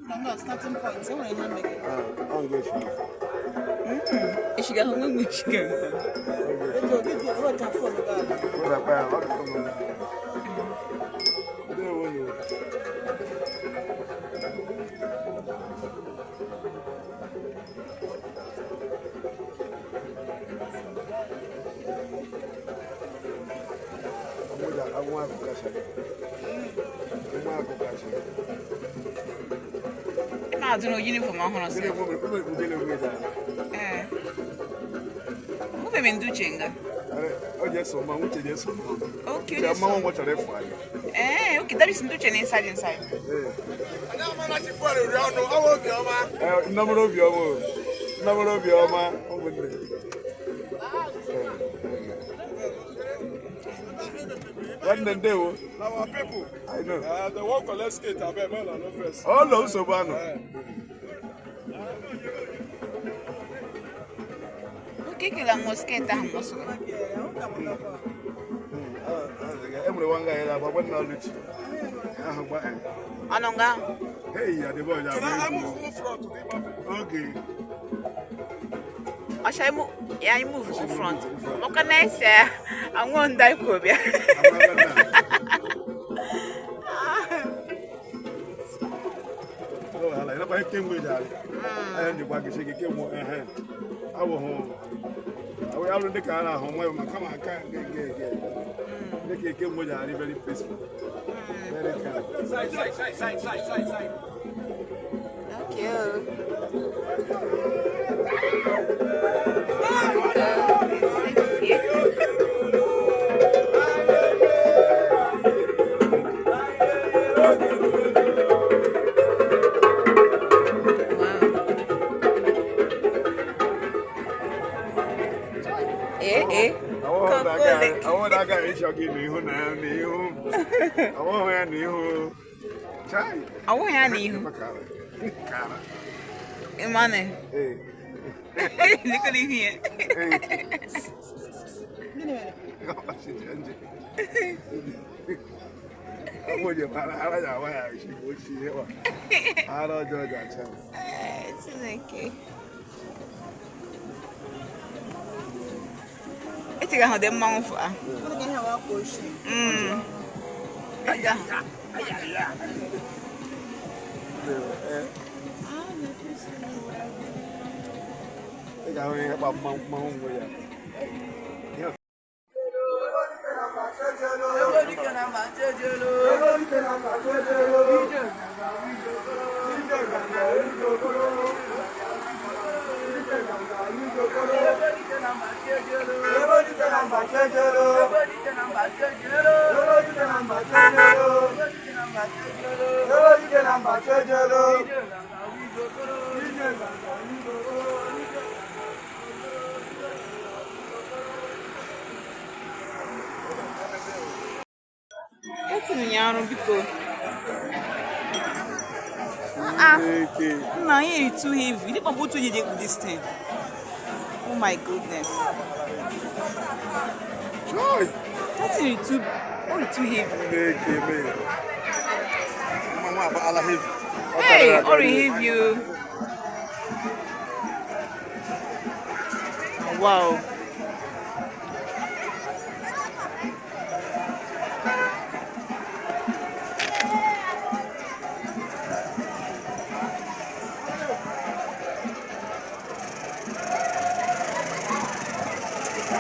No, starting point. E nwere ihe mere. Ọ nga esi. Ishiga ahụ nwe nwe ishiga. Eji obi dị weta phone gị ala. Wedakwa ya, ọ dị mma. Ndewo nụ. Nwa akụ kacha. Nwa akụ kacha. Ị na-azụrụ uniform ọhụrụ Gịnị sef. bụ gịnị bụ gịnị? Ee. Hụbeghị m ndị uche nga. Ọ ji eso mmanwụ, Uche ji eso mmanwụ. Okay, Uche onye mmanwụ so. nwa chọrọ ịfụ anyị. Ee, okay, that is ndị uche na inside inside. Ee. Ee, nnamara obiọma o. Nnamara obiọma, ụmụnne. Ee. Nwanne, ndewo. Na our people. I know. They wan collect skate, abeg, make una no vex. Ọ nọ nsogbu anọ. Okay, kela nwa skirt ahụ mụsụrụ. E nwere nwa nga ya na-agba nwanne Ọlụchi. Ahụ gba. Ọnụ nga ahụ. Hey, ya dị bọọlụ Can I agba move egwu. move front to the back? Oge. Ọcha imu ya move in front. Maka na ese anwụ ndị ikwu bịa. Amaka na. Ọ hala, ịnakwa kemgbe dị ala. Anya njikwa gị sị gị kemgbe ehe. Awụhụ. Awụ alụ dị ka a na-ahụ nwa ma kama aka nke nke nke. Dị ka kemgbe dị ala, very peaceful. Very calm. Side, side, side, side, side, side, side. Okay. Wow. Eh, eh. Kokole. Awụ na-aga ịchọ gị n'ihu na ya n'ihu. Awụ ya n'ihu. Chai. Awụ ya n'ihu. Kara. Kara. Emmanuel. Ee. Look at here. Ee. Gịnị mere? Àwọn òjò ara ara yà wá yà ṣe kò ṣe é wà. Ara ọjọ́ ọjà ṣe. Eh, Chineke. Etiga ahụ dị mmanwụ fụ a. Ọ dị ka ihe awa akwa ochie. Ọjà. Ị ga-ahụ ihe kpa mmanwụ mmanwụ nwe ya. Ekwuru ya ọrụ biko. Ah, Chineke. nna anyị is too heavy. Ndị kpọmkpọ otu onye ji ekpu this thing. Oh my goodness. Chai. That thing is too, oh, it's too heavy. Chineke mee. Mmanwụ agba ala heavy. Ọ Hey, karịrị ọ akarị. heavy o. Oh, wow.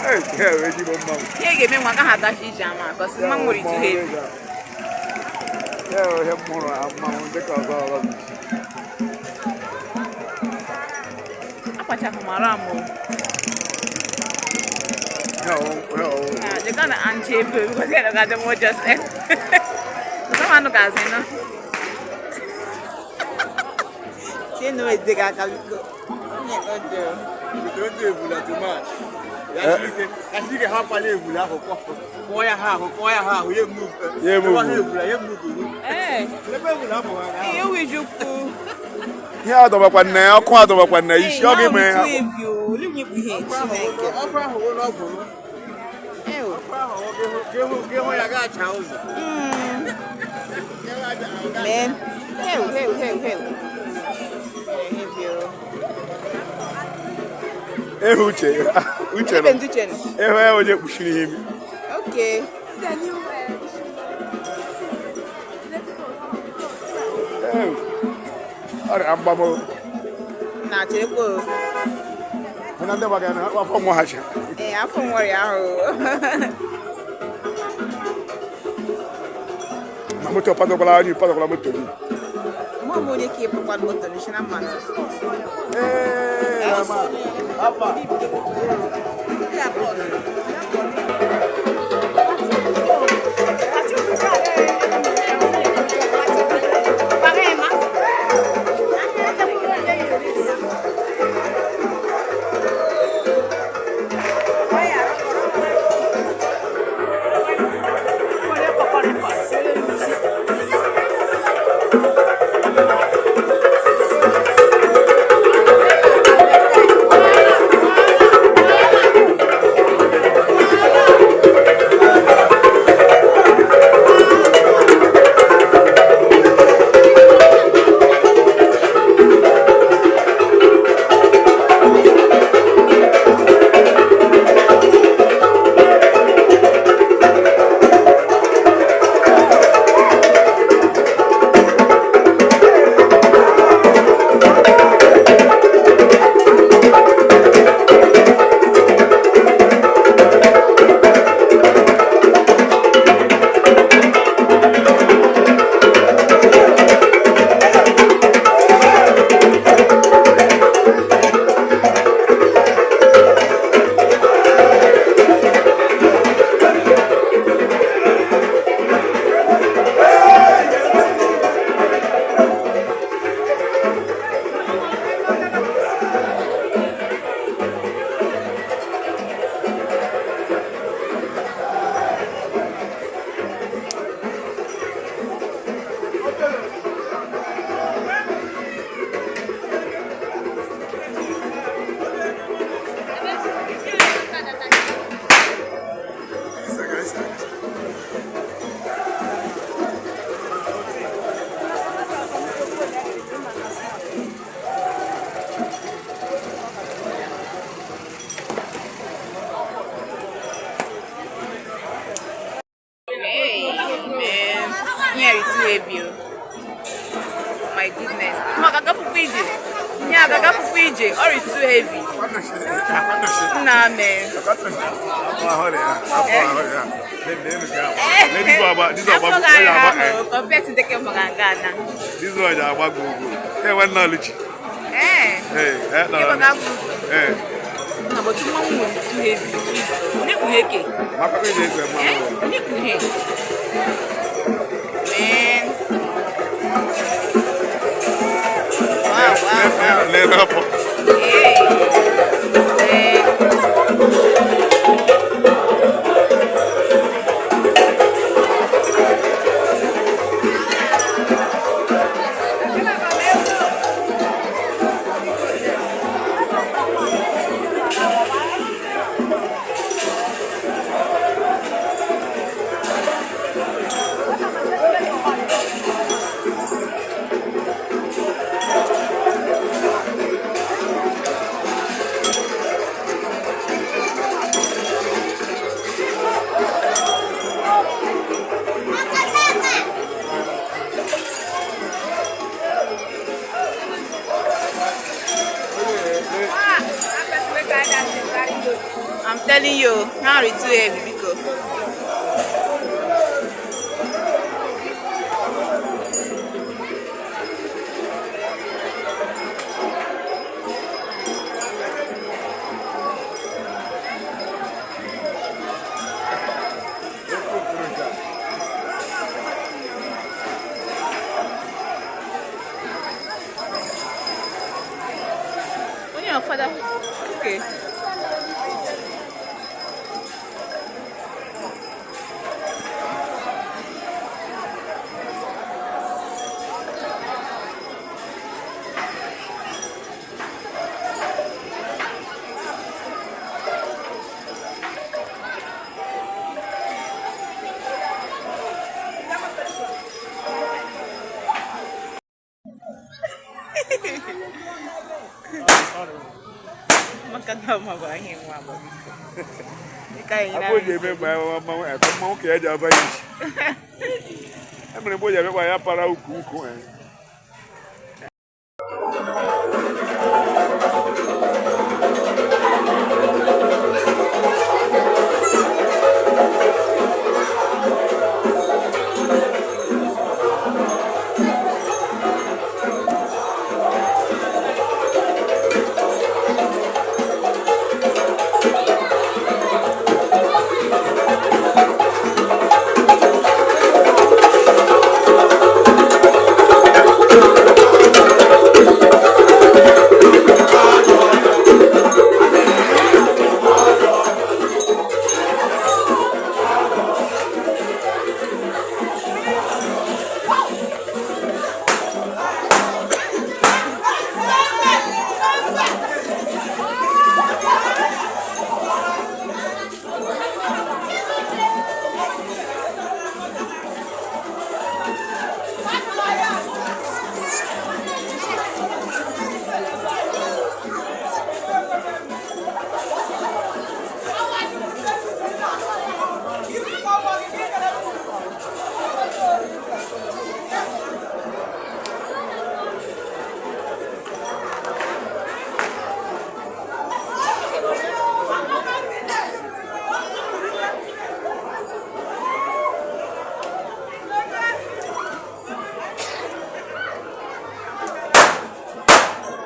Hey, ya wee ezigbo mmanwụ. Ihe ga-eme nwa agaghị agachi ije ama because mmanwụ nwere too heavy. Ya bụ ihe m hụrụ mmanwụ dịka ọzọ ọzọ bụ isi. Akpachapụ mara m o. Ya ọ ya ọ. Ah, they gonna unchape because they don't got the more just. Someone who can no. She know it's the guy can go. Ndị ebula too much. Ya sị ike ha kwale ebula ahụ kụọ ya ha ahụ, kụọ ya ha ahụ, ya move. Ya move. Ha ebula, ya move. Eh, Ebe ebula ahụ ha. eh, you will Ihe adọbakwa nna ya, ọkụ adọbakwa nna ya isi ọ ga-eme ya. Chineke. Ọkụ ahụ wụ n'ọgwụ m. Ọkụ ahụ wụ gị hụ ya ga-acha ụzọ. Man. Hey, hey, hey, hey. Ịhụ Uche, Uche Ebe nọ. ndị Uche nọ. Ịhụ ya onye kpuchiri ya imi. Okay. Ee, ọrịa mgbamụ. Na cherekwa o. Hụ na ndị gbaga na afọ nwa ha chi. Ee, afọ nwere ahụ. Ma moto padakwala anyị, padakwala moto gị. Mụ m onye ka ịpụkwa moto n'isi na mmanụ. Ee, ama. Apa. Hey, man. Here it's too heavy. Oh. My goodness. Ma gaga fufu ije. Nya gaga fufu ije. Or it's too heavy. Nah, man. Afọ gara ahụ compared to Deke Maganga na. This one is agba gbogbo. Ee, nwanne Oluchi. Eh. Ee, eh, Deke Maganga. Ee, Na but mmanwụ nwere too heavy. Onye kpughe ke? maka ije eze Eh? mmanwụ. Onye kpughe? Man. Wow, wow, wow. Lee n'afọ. Hey. Hey. I'm telling you, now it's too heavy because. Onye ọfada. Okay. Maka na ọma bụ ahịa nwa agbọghọ. Dịka anyị Afọ ji eme mgbe mmanwụ ekwe mmanwụ ka ya ji aba isi. Emere mgbe o ji abịakwa ya para ukwu ukwu.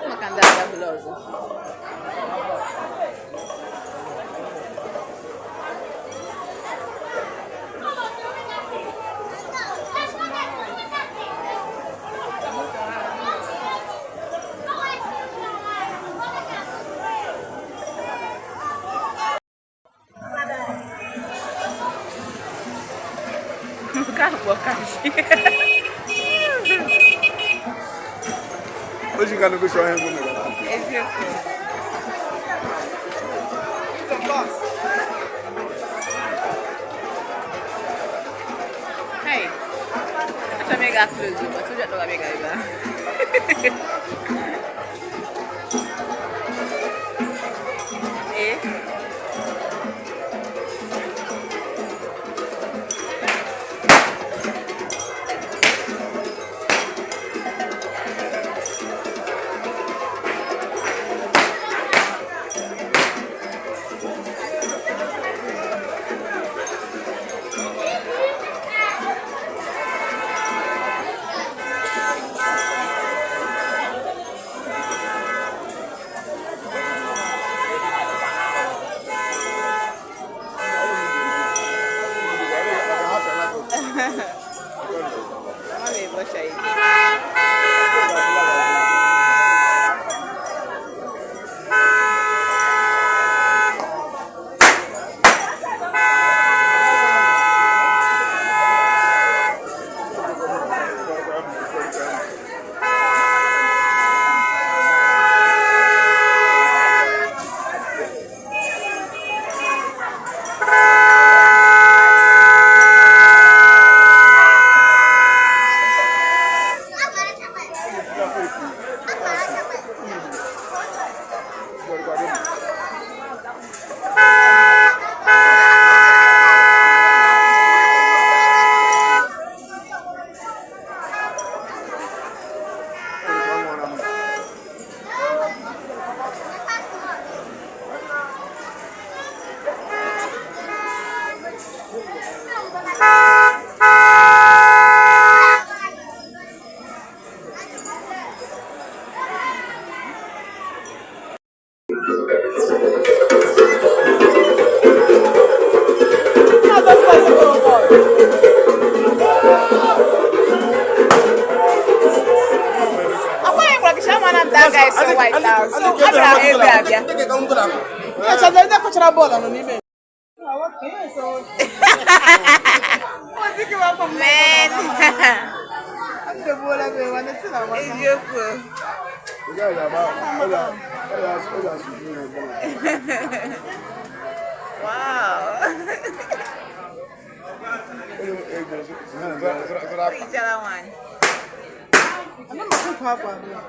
Maka ndị agabula ọzọ. Nke a bụ ọkachi. O ji ka na-egosi ọhịa mgbe mere. Eziokwu. Hey, achọrọ m ịga close but ụjọ tụrụ m ịga ebe a. Ee. Mama m ebọcha ike. Akwa anyị gwara gị sị ama na nta agaghị esi White House. A bịara ebe a bịa. Ndị kọchara bọọlụ nọ n'ime. Man. Eziokwu. Ị gaghị agba ọ ga-asụ mmiri ebe a. Wow. Ijala nwanyị. Ana m akụkọ akwa abụọ.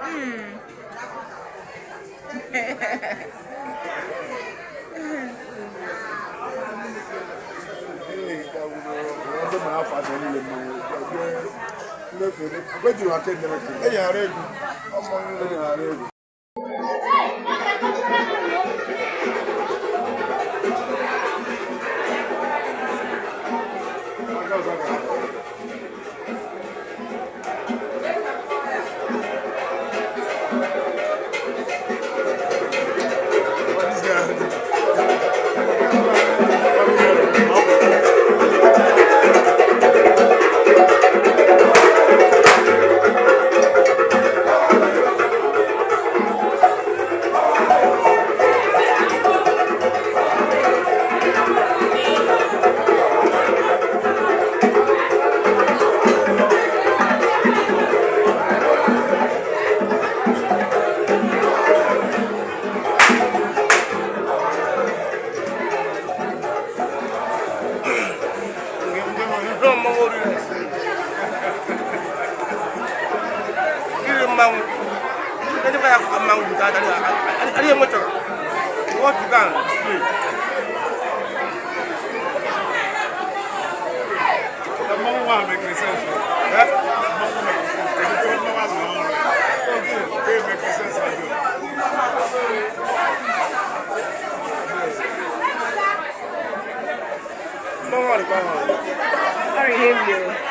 Very heavy.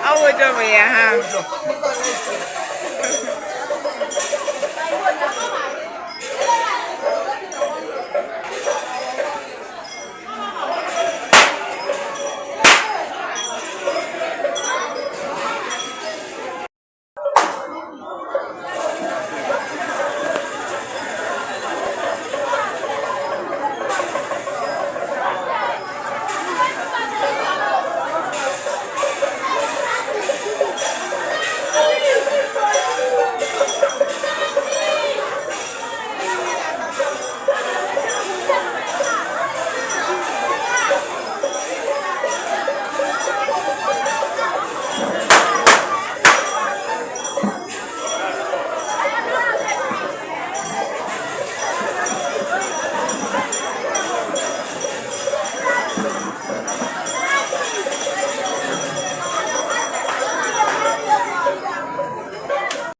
Awo jọ mi ya ha.